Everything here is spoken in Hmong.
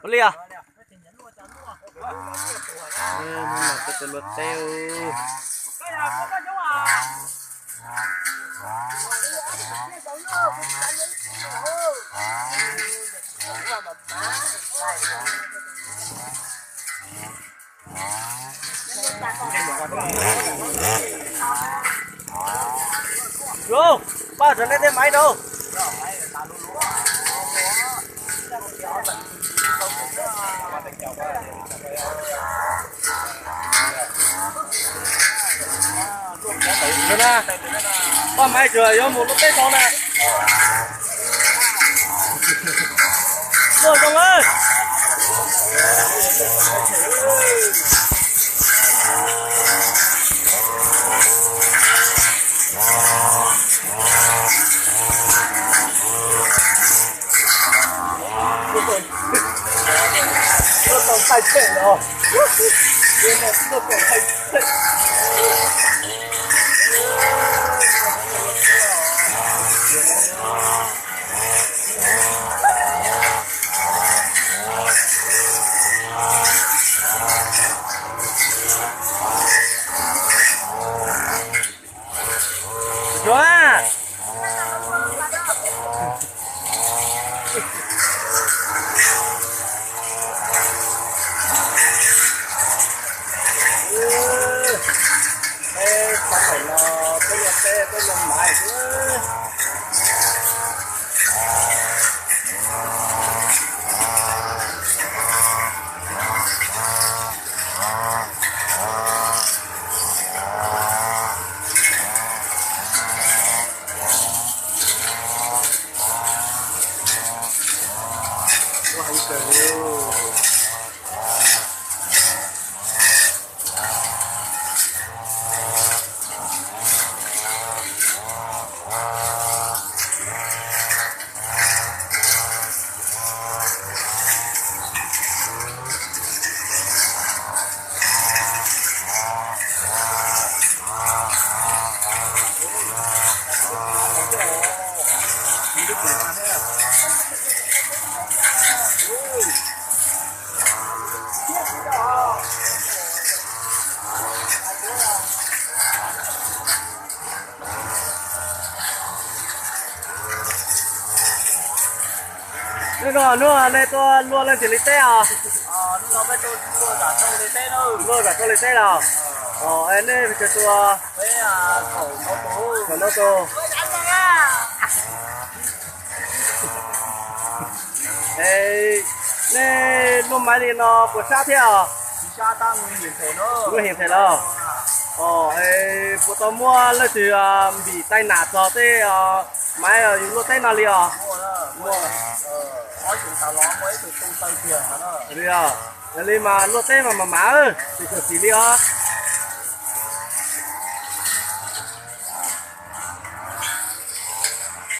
Ua li os. Peb tus luaj teb. Pab rau nej tej maiv rau. Pab maiv tsuas yuav mus luaj teb tau na. Luaj zoo lawm. Peb txhob pem no, peb luaj teb, peb luaj maiv xwb. Hnub no hnub nej tuaj luaj leej twg li teb os? Luaj zam txoj li teb los? Nej tseem tuaj kaum ntau tus. Nej luaj maiv li no puas sab thiab os? Nguj him phem los? Puas tau muaj leej twg npim tai nam txog tej maiv yus luaj teb no li os? Yog li mas luaj teb mas mas mas, tsis txawm xis li os.